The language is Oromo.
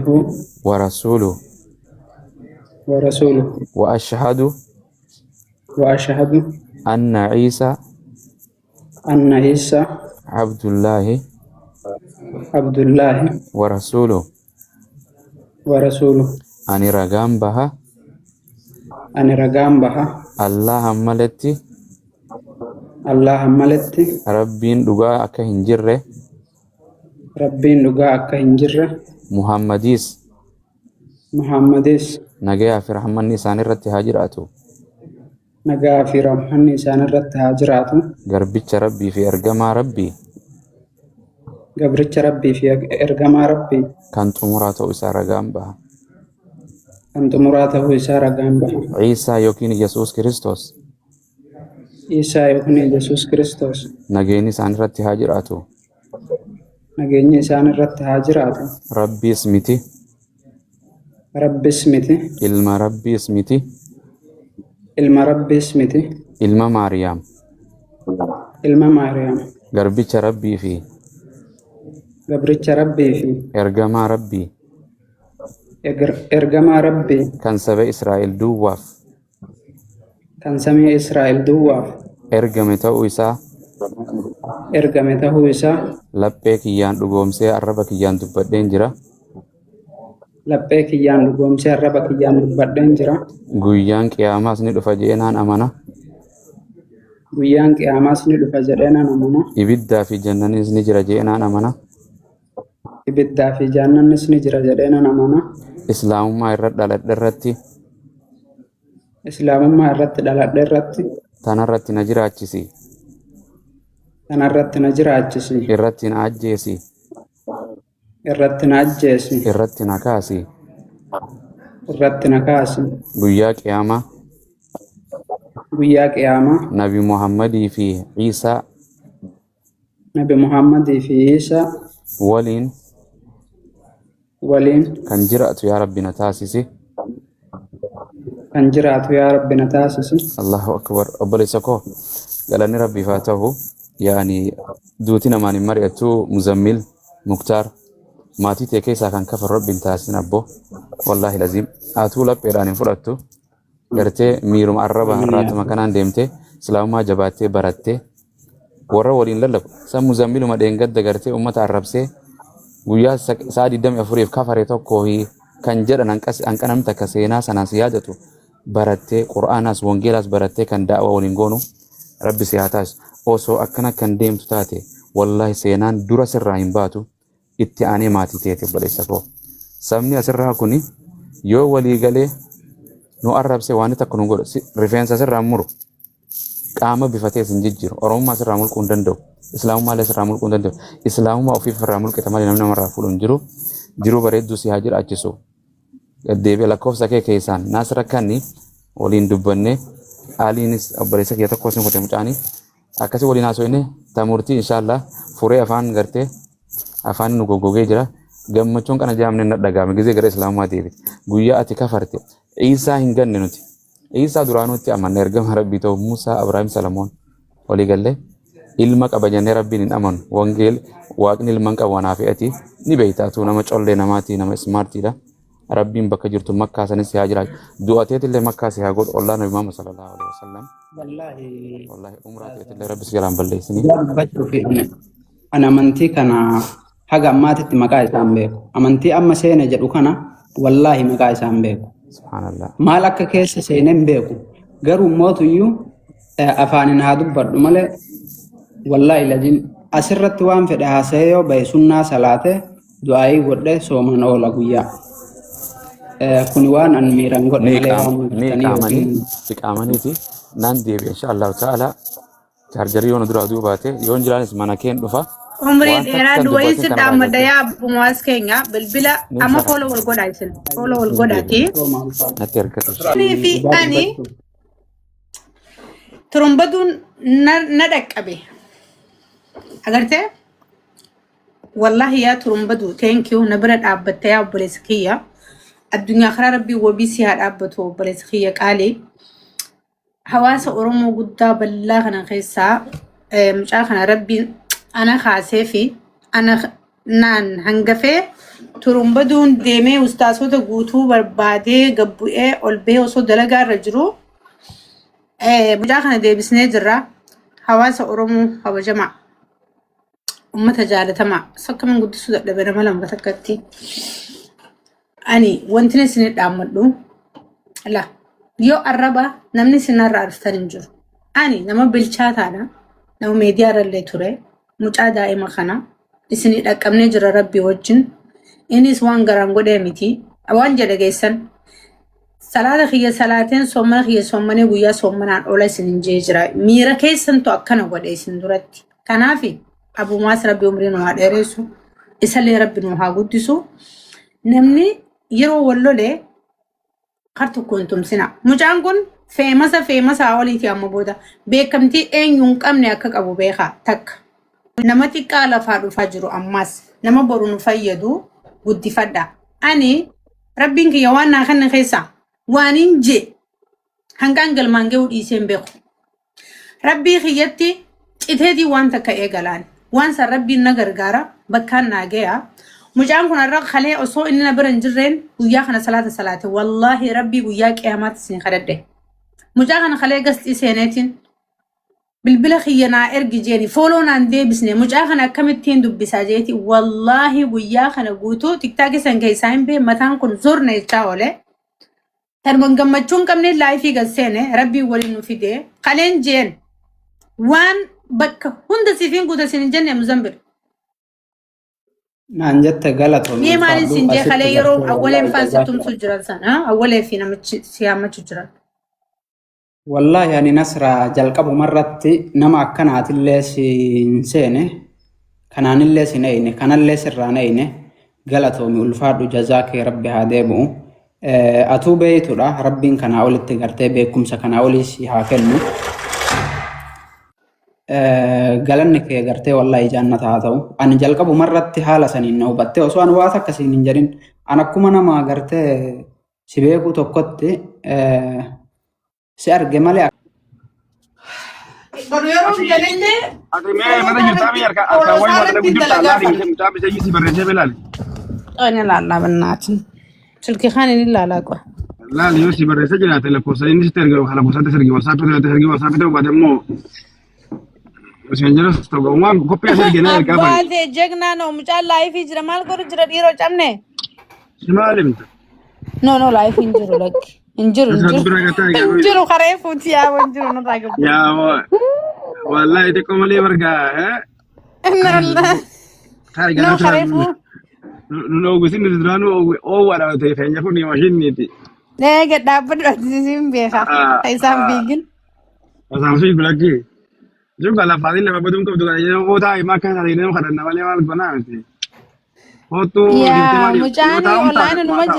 Abduhu wa rasuuluhu wa rasuuluhu wa ashhadu wa ashhadu anna Ciisaa anna Iisaa Abdullaahi Abdullaahi wa rasuuluhu. Wa rasuuluhu. Ani ragaan baha Ani ragaan baha Allahan maletti Allahan maletti Rabbiin dhugaa akka hin jirre, Rabbiin dhugaa akka hin jirre, Muhammadiis Muhammadis nagayaa fi rahmanni isaan irratti haa jiraatu, nagaa fi rahmanni isaan irratti haa jiraatu, garbicha Rabbii fi ergamaa Rabbii gabricha Rabbii fi ergamaa Rabbii kan xumuraa ta'uu isaa ragaan baha. Kan xumuraa ta'uu isaa ragaan baha. Ciisaa yookiin Yesuus Kiristoos Isaa yookiin Yesuus Kiristoos nageenyi isaan irratti haa jiraatu. Nageenyi isaan irratti haa jiraatu. Rabbiis miti, Rabbis miti, ilma Rabbiis miti, ilma Rabbiis miti, ilma Maariyaam, ilma Maariyaam, garbicha Rabbii fi gabricha Rabbii fi ergamaa Rabbii ergamaa Rabbii kan saba Israa'el duwwaaf kan samii Israa'el duwwaaf ergame ta'uu isaa ergame ta'uu isaa laphee kiyyaan dhugoomsee arraba kiyyaan dubbadheen jira. Laphee kiyyaan dhugoomsee arraba kiyyaan dubbadheen jira. Guyyaan qiyaamaas ni dhufa jedhee naan amana. Guyyaan qiyaamaas ni dhufa jedhee nan amana. Ibiddaa fi jannanis ni jira jedhee naan amana. Ibiddaa fi jannannis ni jira jedhee nan amana. Islaamummaa irra dhaladhe irratti Islaamummaa irratti dhaladhe irratti tanarratti na jiraachisi. Tanarratti na jiraachisi. Irratti na ajjeesi. Irratti na ajjeesi. Irratti na kaasi. Irratti na kaasi. Guyyaa qiyaamaa Guyyaa qiyaamaa Nabi Muhammadii fi Ciisaa Nabi Muhammadii fi Iisaa waliin waliin kan jiraatu yaa Rabbi na taasisi. Kan jiraatu yaa Rabbi na taasisi. Allahu akbar. Obboleessa koo, galanni Rabbiif haa ta'u. Yaani duuti namaan hin mari'attu. Muzammil Muktaar, maatii tee keessaa kan kafaru Rabbi hin taasisin abbo. Wallaahi laziim. Atuu lapheedhaan hin fudhattu. Gartee miiruma arraba Amiin yaa har'aatuma kanaan deemtee islaamummaa jabaattee barattee warra waliin lallabu. San Muzammiluma dheengadda gartee uummata arrabsee guyyaa sa'a 24f kafare tokko kan jedhan hanqa namni takka seenaa sanaas yaadatu barattee, qur'aanaas wangeelaas barattee kan da'awaa waliin goonu Rabbi si haa taasisu. Osoo akkana kan deemtu taate, wallaahi seenaan dura sirraa hin baatu, itti aanee maatii teeti obboleessa koo. Sabni asirraa kuni yoo walii galee nu arrabse waan takka nu godhu, rifeensa sirraa hin muru, qaama bifatee sin jijjiiru, Oromummaa sirraa mulquu hin danda'u, Islaamummaa illee sirraa mulquu hin danda'u. Islaamummaa ofiif irraa mulqita malee namni namarraa fuudhu hin jiru. Jiruu bareedduu si haa jiraachisu. Deebi'e lakkoofsa kee keessaan naas rakkanni waliin dubbanne, Aliinis obboleessa kiyya tokko sin kute mucaanii akkasii waliin haasofne tamurtii inshaallah furee afaan gartee afaan nu goggogee jira. Gammachuun kana jaamne na dhagahame gizee gara Islaamummaa deebite. Guyyaa ati kafarte Iisaa hin ganne. Nuti Iisaa duraanuutti amanna ergama Rabbii ta'u. Musaa, Abrahaam, Salamoon walii gallee ilma qaba jennee Rabbiin hin amanu. Wangeel Waaqni ilma hin qabu. Anaa fi ati ni beekta. Atuu nama collee namaati, nama smartiidha. Rabbiin bakka jirtu Makkaa sanis si haa jiraatu, du'ateetillee Makkaa si haa godhu, ollaa Nabi Muhammad sallallahu alaihi wasallam. Wallaahi Wallaahi umraa teetillee Rabbi si jalaan balleessini. Dhugaa dubbachuuf ani amantii kana haga ammaatitti maqaa isaan beeku. Amantii amma seene jedhu kana wallaahi maqaa isaan beeku. Subhaanallah. Maal akka keessa seenee hin beeku. Garuu mootuyyuu afaanin haa dubbadhu malee, wallaahi laziim asirratti waan fedhe haasa'ee yoo bahe, sunnaa salaate, du'aayii godhe, sooman oola guyyaa. Kuni waan an miiran godhe ni malee waan ni gartanii iqaamanii yookiin iqaamaniiti naan deebi'e insha Allahu ta'ala. Chaarjarii yoo nu duraa duuba baate yoon jiraanis mana keen dhufa. Umrii waan dheeraa takka duwwayii dubbatin si kanarraa dhaammadha gartee yaa abbumaas keenya bilbila nin amma sara follow wal godhaa, isin follow wal nin godhaati. deebi'a natti ergatu. Inni fi Dhugaa ani dubbachuuf. Turumbaduun na dhaqqabe. Agartee? Wallahi yaa turumbadu, thank you, na bira dhaabbatte yaa obboleessa kiyya. Addunyaa karaa Rabbii wabii si haa dhaabbatu, obboleessa kiyya qaalii. Hawaasa Oromoo guddaa bal'aa kana keessaa mucaa kana Rabbiin ana kaasee fi ana naan hangafee. Turumbaduun deemee ustaasota guutuu barbaadee gabbu'ee ol bahee osoo dalagaa irra jiru mucaa kana deebisnee jirra. Hawaasa Oromoo kabajamaa, uummata jaalatamaa, sakkaman guddisuu dadhabe nama lama takkatti. Ani wanti isin dhaammadhu la yoo arraba namni isin irraa arftan hin jiru. Ani nama bilchaataadha. Nama miidiyaa irra illee ture. Mucaa daa'ima kana isinii dhaqqabnee jira rabbii wajjin. Innis waan garaan godhee miti. Waan jedhe geessan. Salaata kiyya salaateen soommana kiyya soommanee guyyaa soommanaan oola isin hin jee jira. Miira keessantu akkana godhe isin duratti. Kanaaf abumaas rabbi umrii nu haa dheeressu. Isallee rabbi nu haa guddisu. Namni yeroo wal lolee kar tokko hin tumsina. Mucaan kun famousa famousaa oliiti amma booda. Beekamtii eenyu hin qabne akka qabu beekaa takka. Nama xiqqaa lafaa dhufaa jiru ammas nama boru nu fayyadu guddifadha. Ani rabbiin kiyya waan naa kenne keessaa waan hin jee hanqaan galmaan ga'uu dhiisee hin beeku. Rabbii kiyyatti citeetii waan takka eegalaan. Waan san rabbiin na gargaara bakkaan naa gaya. Mucaan kun har'a kalee osoo inni na bira hin jirreen guyyaa kana salaata salaate. Wallaahi rabbii guyyaa qiyamaatti isin kadhadhe. Mucaa kana kalee gasxii seeneetiin bilbila kiyya naa ergi jeeni follow naan deebisne mucaa kana akkamittiin dubbisaa jeeti wallaahi guyyaa kana guutuu TikTokii san keessaa hin bee mataan kun zorna jechaa oole. Tanuma gammachuu hin qabne liveii gad seene rabbiin waliin nu fide kaleen jeen waan bakka hunda siifin guuta isin hin jenne Muzammil. Naan jette galatoomi Mee maaliin ulfaadhu siin jee asitti kalee yeroo gartee awwaleen wallaahi faan si jazaa tumsuu jiran sana awwalee fi namichi si yaammachuu jiran. Wallaahi ani Nasra jalqabumarratti nama akkanaatillee siin seene kanaanillee sin eyne kanallee sirraan eyne galatoomi ulfaadhu jazaa kee rabbi haa deebi'u. Atuu beeytudha rabbiin kanaa olitti gartee beekumsa kanaa olii si haa kennu. Galanni kee gartee wallaahi jannata haa ta'u. Ani jalqabumarratti haala saniin na hubatte osoo ani waa takka siin hin jedhin an akkuma nama gartee si beekuu tokkotti si arge malee Boru yeroo Ati jalillee ati mee mana jirtaa mi harka harka follow wayi isaa waa dalagu irratti jirta dalagaa laali fana. mucaa bisee si barreessee bilaali. Ani ilaallaa bannaatin. Silkii kaan inni ilaalaa qofa. Laali yoo si barreessee jiraate lakkoofsa inni sitti erge lakkoofsatti erge WhatsApp irratti erge WhatsApp ta'uu baate immoo Messengeras ta'u waan koppii as erge na ergaa bani. Abbaatee jegnaa noo mucaan liveii jira maal godhu jira dhiiroo cabne. Si maal himta? No no liveii hin jiru lakki. Hin jiru hin Asirratti jiru. bira gataa Hin egaa jiru karee fuuti yaa hin jiru nurraa gabbu. yaa wallahi xiqqoo malee bargaa No taa karee fuu. nu ogusin nuti duraanuu oowwaadha ta'e keenya kun mashinniiti. Eega dhaabbadhu ati siin beeka. Isaan fiigin. Osaan fiigu lakkii. Jechuun kan lafaatiin lafa baduun qabdu kana yeroo taa'e maa akka taate nama kadhanna malee maal goonaa miti. Kootuu jettee Yaa maal yoo mucaan taa'uun taate online numa waa taa'u.